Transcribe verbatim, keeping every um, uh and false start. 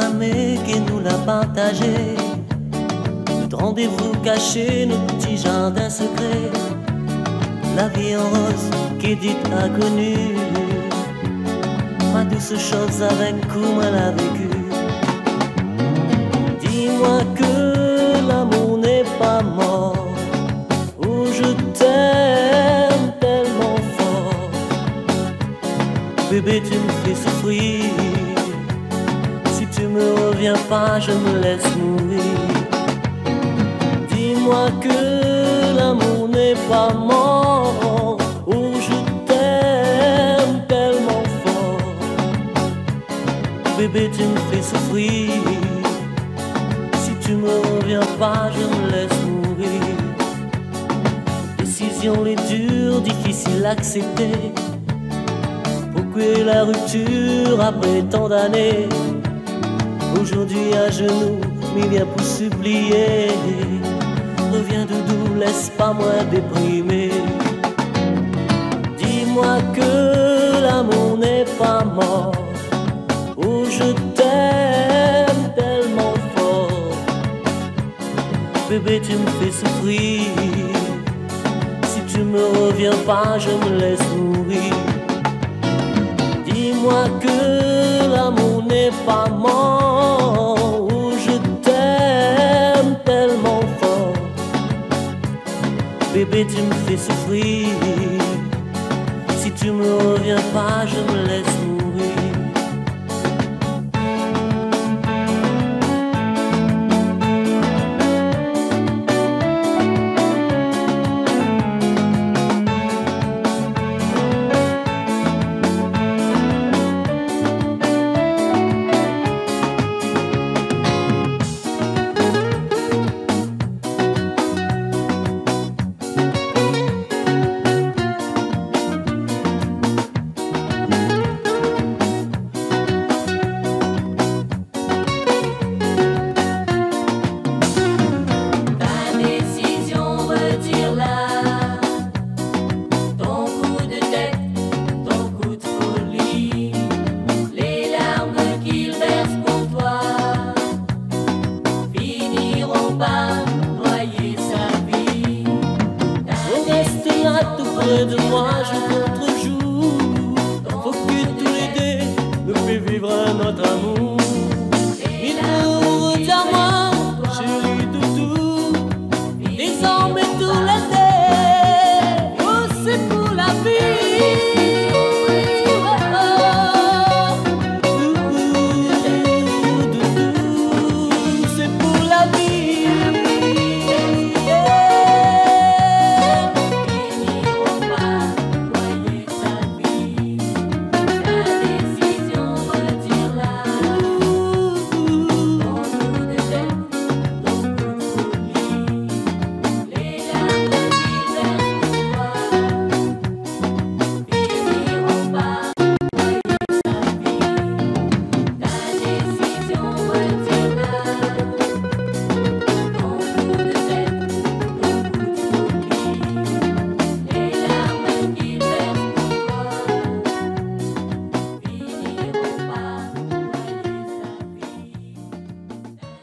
Zamé ke nou la partazé nout randévou kashé, nout ti zardin sekré. La vi an roz ke di la koni. Ma dous shoz avèk ou moin la véki. Di moin ke lamour lé pa mor. Oh, je t'aime tellement fort. Bébé, tu me fais souffrir. Si tu me reviens pas, je me laisse mourir. Dis-moi que l'amour n'est pas mort. Oh, je t'aime tellement fort. Bébé, tu me fais souffrir. Si tu me reviens pas, je me laisse mourir. Désizion lé dir, difisil aksépté. Poukosa la riptir apré tan d'ané? Zordi a zenou, mi vien pou siplié. Revien doudou, lès pa moin déprimé. Dis-moi que l'amour n'est pas mort. Oh, je t'aime tellement fort. Bébé, tu me fais souffrir. Si tu me reviens pas, je me laisse mourir. Dis-moi que l'amour n'est pas mort. Oh, je t'aime tellement fort. Bébé, tu me fais souffrir. Si tu me reviens pas, je me laisse mourir. Ta désizion, retire-la. Ton kou de tèt, ton kou de foli, les larmes qu'il verse pour toi finiront par noyer sa vie. Ou rès la tou pré de moin, zour kont zour. Fo ke tou lé dé nou fé viv nout amour.